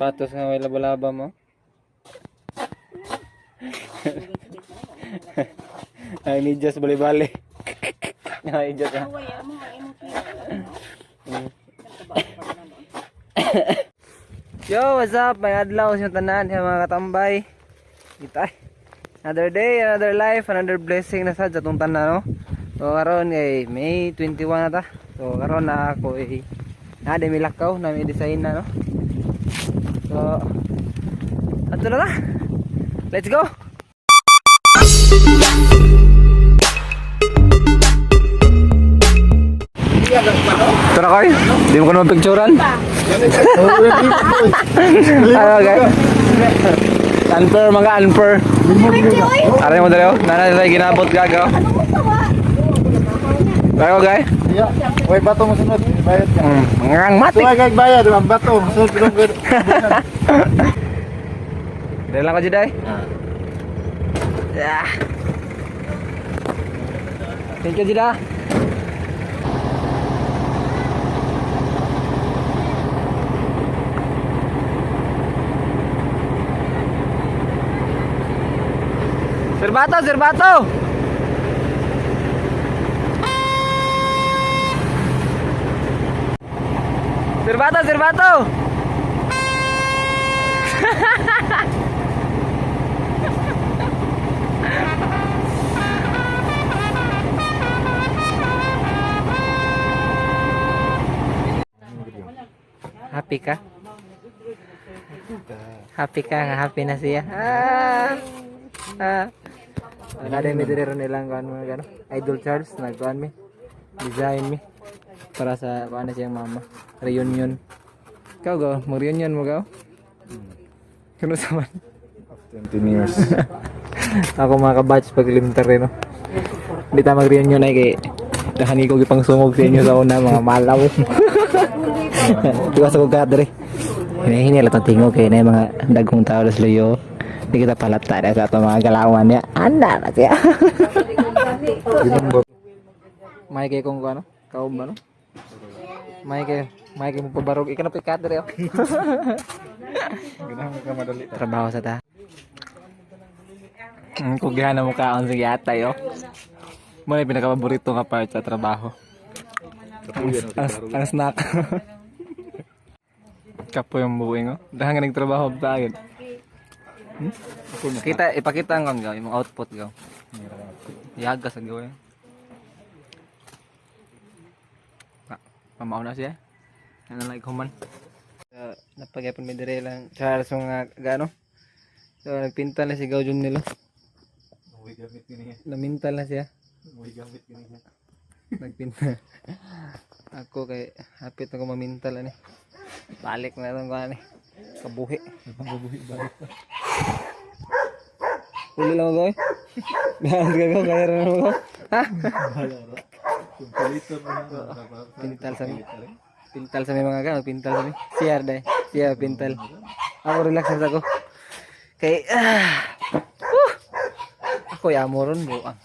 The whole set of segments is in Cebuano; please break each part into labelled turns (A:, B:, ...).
A: Sapatos nga may laba-laba mo. Ay, medyas bali-bali. Ay, medyas ah. Yo, what's up? May adlaw sa tanan sa mga katambay. Kita. Another day, another life, another blessing na sad sa atong tanan, no? So karon kay May 21 na ta. So karon na ako eh na di milakaw na may design na, no. So ato na ta. Let's go. Ito na koy. Di mo ko naman picturean. Ano guys? Unfair, mga unfair. Aray mo dali oh. Nana tayo ginabot gagaw. Bago guys.
B: Way bato mo sunod, bayad ka.
A: Ngang matik.
B: Suway kay bayad, ang bato, sunod bilong gud.
A: Dali lang ko Juday. Yeah. Thank you, Judah. Sir Bato, Sir Bato! Sir Bato, Sir Bato! Happy ka? Happy ka nga, happy na siya. Ah! Ah. Wala din mi diri ron ilang kuan mga gano. Idol Charles nagkuan mi. Design mi para sa kuan na siyang mama. Reunion. Ikaw go, mo reunion mo go. Kuno sa man.
B: 20 years.
A: Ako mga kabatch pag elementary, no. Hindi ta mag-reunion ay kay dahan ko gipang sungog sa inyo sa una mga malaw. Di ba sa kong kadre. Hinahini lang itong tingog kay na yung mga dagkong tao sa luyo. Hindi kita palata na sa itong mga galawan niya. Anda na siya. May kay kung ano? Kaum ba no? May kay mo pabarog. Ikaw na pikadre oh.
B: Ganahan ka madali.
A: Trabaho sa ta. Kung gihana mo kaon sa yatay oh. Mo na yung pinakapaborito nga part sa trabaho. Ang snack. Kapo yung buwing oh. Dahil nga nagtrabaho tayo. Hmm? Kita, ipakita ang gaw, yung output gaw. Yaga sa gaw eh. Ah, pamao na siya. Ano like human. So, napagapon mi dire lang Charles mga gano. So nagpinta na si Gaw Jun nila.
B: Uy gamit kini.
A: Namintal na siya.
B: Uy gamit kini.
A: Nagpinta. Ako kay hapit na ko mamintal ani. Balik na itong kuan ani. Kabuhi.
B: Kabuhi balik.
A: Uli lang ako eh. Gagas ka ko, kaya rin ako. Ha?
B: Kompleto na.
A: Pintal sa mi. Pintal sa mi mga gano, pintal sa mi. Siya day. Siya pintal. Ako relax na ako. Kay ah. Woo! Ako ya ron buang.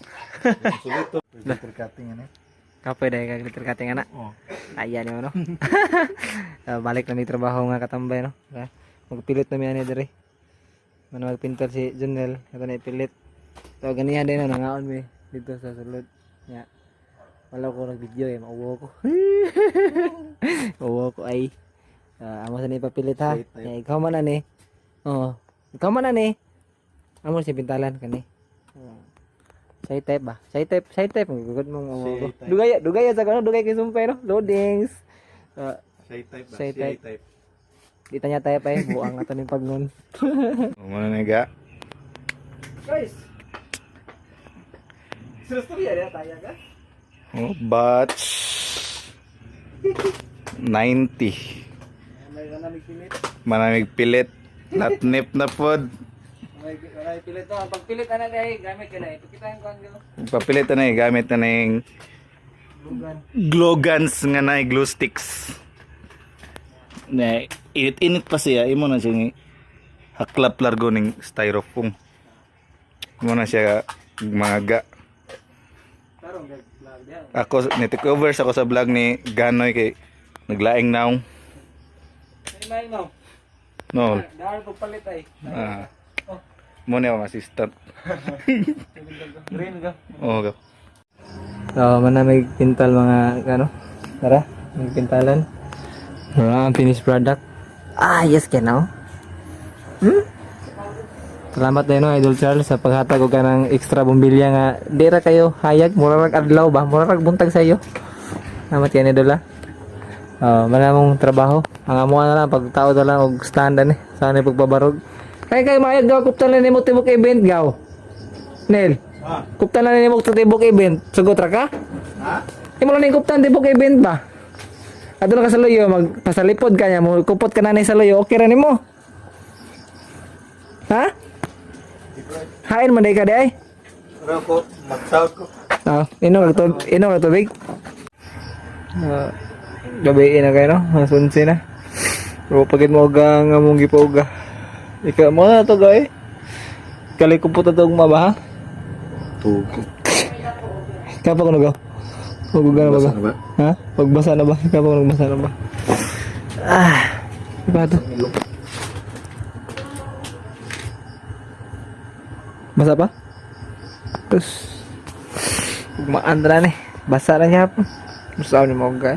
B: Sulito. Glitter cutting ano.
A: Kapoy dahil ka glitter cutting ana.
B: Oh.
A: Ayan yun, no? Ah, balik na may trabaho nga katambay, no? Ah, magpilit na mi ani diri. Mana magpintal si Junel, ato na ipilit. So ganihan din na nangaon mi dito sa sulod. Ya. Wala ko nag-video eh, mauwo ko. Mauwo ko ay. Ah, amo sa ni ipapilit ha.
B: Straight tayo.
A: Ya, ikaw man ani. Oo. Ikaw man ani. Amo si pintalan kani. Side type ba? Side type, side type. Gugod mong mauwo ko.
B: Side type.
A: Dugay, dugay sa kano, dugay kay sumpay no. Loadings. Ah,
B: Shy type ba?
A: Shy
B: Shy
A: type.
B: type.
A: di tanya tayo pa eh, buang ato ning pagnon.
B: Mo na ga.
A: Guys. Sustorya ya tayo ka.
B: Oh, batch 90.
A: May kanamig pilit.
B: Manamig pilit. Latnip na pod.
A: May pilit to. Pagpilit ana dai gamit ka na. Ipakita yung kuan ko.
B: Papilit na eh, gamit na yung
A: Lugan.
B: glue guns nga na glue sticks. Na init-init pa siya, imo na siya ni haklap largo ning styrofoam. Imo na siya mga ga.
A: Tarong gag vlog diyan.
B: Ako ni take over sa ako sa vlog ni Ganoy kay naglaing naong.
A: May may mo.
B: No.
A: Dahil pagpalit ay.
B: Ah. Mo ni akong assistant.
A: Green ka.
B: Oh, go.
A: So, mana may pintal mga ano? Tara, may pintalan. Wala ang finished product. Ah, yes ka now. Salamat din no, Idol Charles, sa paghatag og kanang extra bumbilya nga di ra kayo hayag, mura rag adlaw ba, mura rag buntag sa iyo. Salamat yan, Idol, ah. Oh, mana mong trabaho. Ang amo na lang pagtao na lang og stand ani, sa ani pagbabarog. Kay kay mayag gaw kuptan na nimo tibok event gaw. Nel.
B: Ah.
A: Kuptan na nimo tibok event. Sugot ra ka?
B: Ha?
A: Imo lang ning kuptan tibok event ba? Adto na ka sa luyo, magpasalipod ka niya mo, kupot ka na ni sa luyo, okay ra nimo. Ha? Hain man day ka di ay?
B: Pero ko mag-south ko.
A: Ah, inom kag tubig. Ah, gabi na kayo no, alas 11 na. Pero pagit mo ga nga mong gipauga. Ikaw mo na to gay. Kali ko puta tong maba ha.
B: Tug.
A: Kapa ko nagaw. Maguga na ba?
B: Basa na ba?
A: Ha? Pagbasa na ba? Kapa ko nagbasa na ba? Ah, iba to. Basa pa? Terus ugmaan na ni. Basa na niya po. Basta ni mo eh.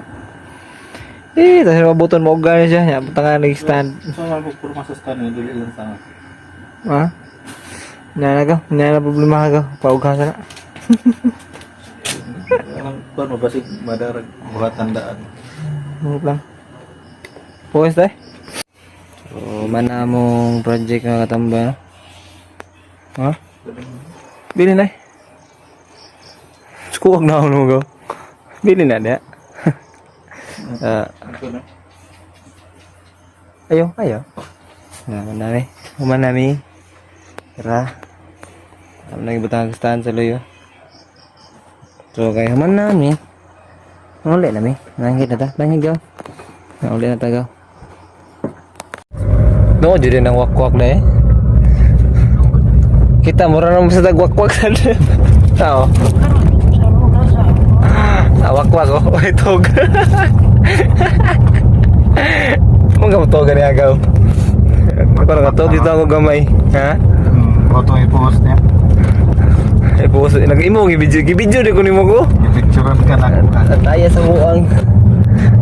A: Eh, tapos mabuton mo na siya. Nya, butangan nag-stand.
B: So nga ko puro sa stand dili lang sa.
A: Ha? Nya na ka. Nya na problema ka. Paugha na.
B: Ang kuan mo basig madarag buhatan daan.
A: Move lang. Focus tayo. So, mana mong project nga katamba, no? Ha? Bili na eh. Skuwag na ako nung gaw. Bili na niya. Ah, ayo, ayo. Na, manami. Humanami. Tara. Alam na ibutang stand sa luyo. So, kay humanami. Uli na mi. Nangit na ta. Nangit gaw. Uli na ta gaw. No, jud nang wakwak na eh. Kita mura na mo sa tagwakwak sa tao. Ah, wakwak oh. Oy, tog. Mong gamto gani agaw. Parang katog dito ako gamay. Ha?
B: Boto i-post niya.
A: Eh, bukas, nag-imo, gibidyo, gibidyo di ko nimo ko.
B: I-picturean ka na.
A: Ataya sa buang.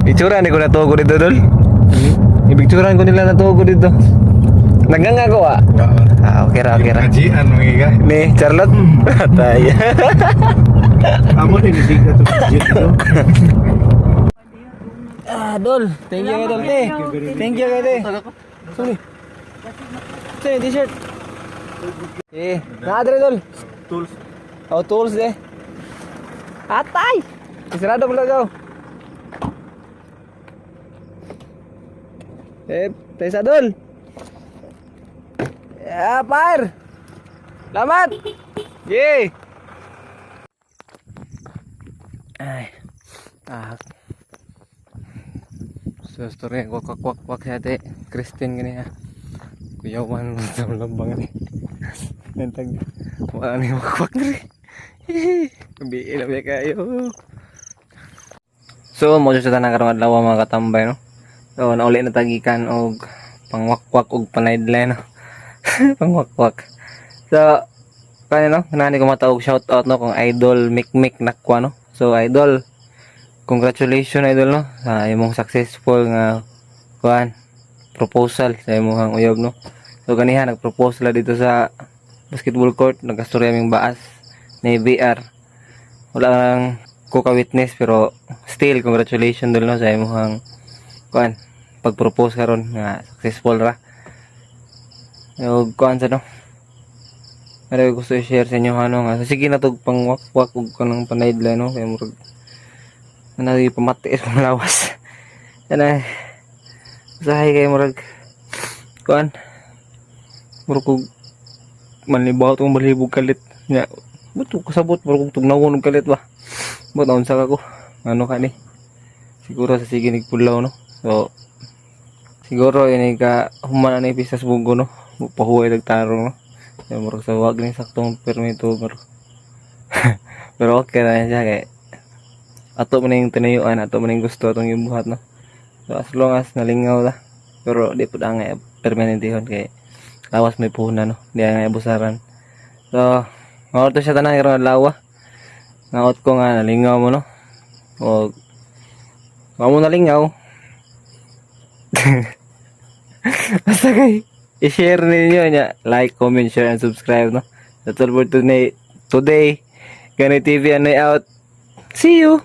A: Itsura ni ko natugo dito, dol. Ibigturan ko nila natugo dito. Naganga ko ah. Ah, okay ra, okay ra.
B: Kajian mga ka.
A: Ni Charlotte. Ataya.
B: Amo din isiga to dito.
A: Ah, dol. Thank you, dol. Te. Thank you, te. Sorry. Sorry, t-shirt. Eh, naadre dol.
B: Tools.
A: Oh, tools eh. Atay! Isarado mo lang gaw. Eh, tayo sa dol. Yeah, par. Lamat. Yay. Ay. Ah. So, story kwak kwak kwak kwak si ate Christine gani ha. Kuyawan sa lambang ni. Nantag. Wala ni kwak diri. Biil na kayo. So, mo sa tanan karong adlaw mga katambay no. So, nauli na tagikan og pangwakwak og panaydlay no. Pangwakwak. So, kanya no, nani ko mataog shout out no kung Idol Mikmik Nakwa no. So, Idol, congratulations Idol no sa imong successful nga kuan proposal sa imong uyab no. So ganiha nagpropose sila dito sa basketball court, nagkastorya aming baas ni BR. Wala lang ko ka witness pero still congratulations dol no sa imong kuan pag-propose karon nga successful ra. So kuan sa no. Pero gusto i-share sa inyo ano nga. So, sige na tog pangwakwak ug kanang panaydla no kay murag ano pamati sa lawas. Ana usahay kay murag kuan murag kog manlibaw tong balhibog kalit nya buto kasabot murag kog tugnawon og kalit ba. But naunsa ka ko ano ka ni siguro sa sige nagpulaw no. So siguro ini ka human na pisas bugo no. Pahuway nagtarong no. So, murag sa wag ni saktong permito pero pero okay na siya kay ato man yung tinayuan, ato man yung gusto atong ibuhat no. So as long as nalingaw ta. Pero di pud angay permanentihon kay lawas may puhunan, no. Di angay abusaran. So, mao to siya tanan karong adlaw. Ngaot ko nga nalingaw mo, no. O mao mo nalingaw. Basta kay i-share ninyo niya, like, comment, share and subscribe, no. That's all for today. Today, Gani TV and out. See you.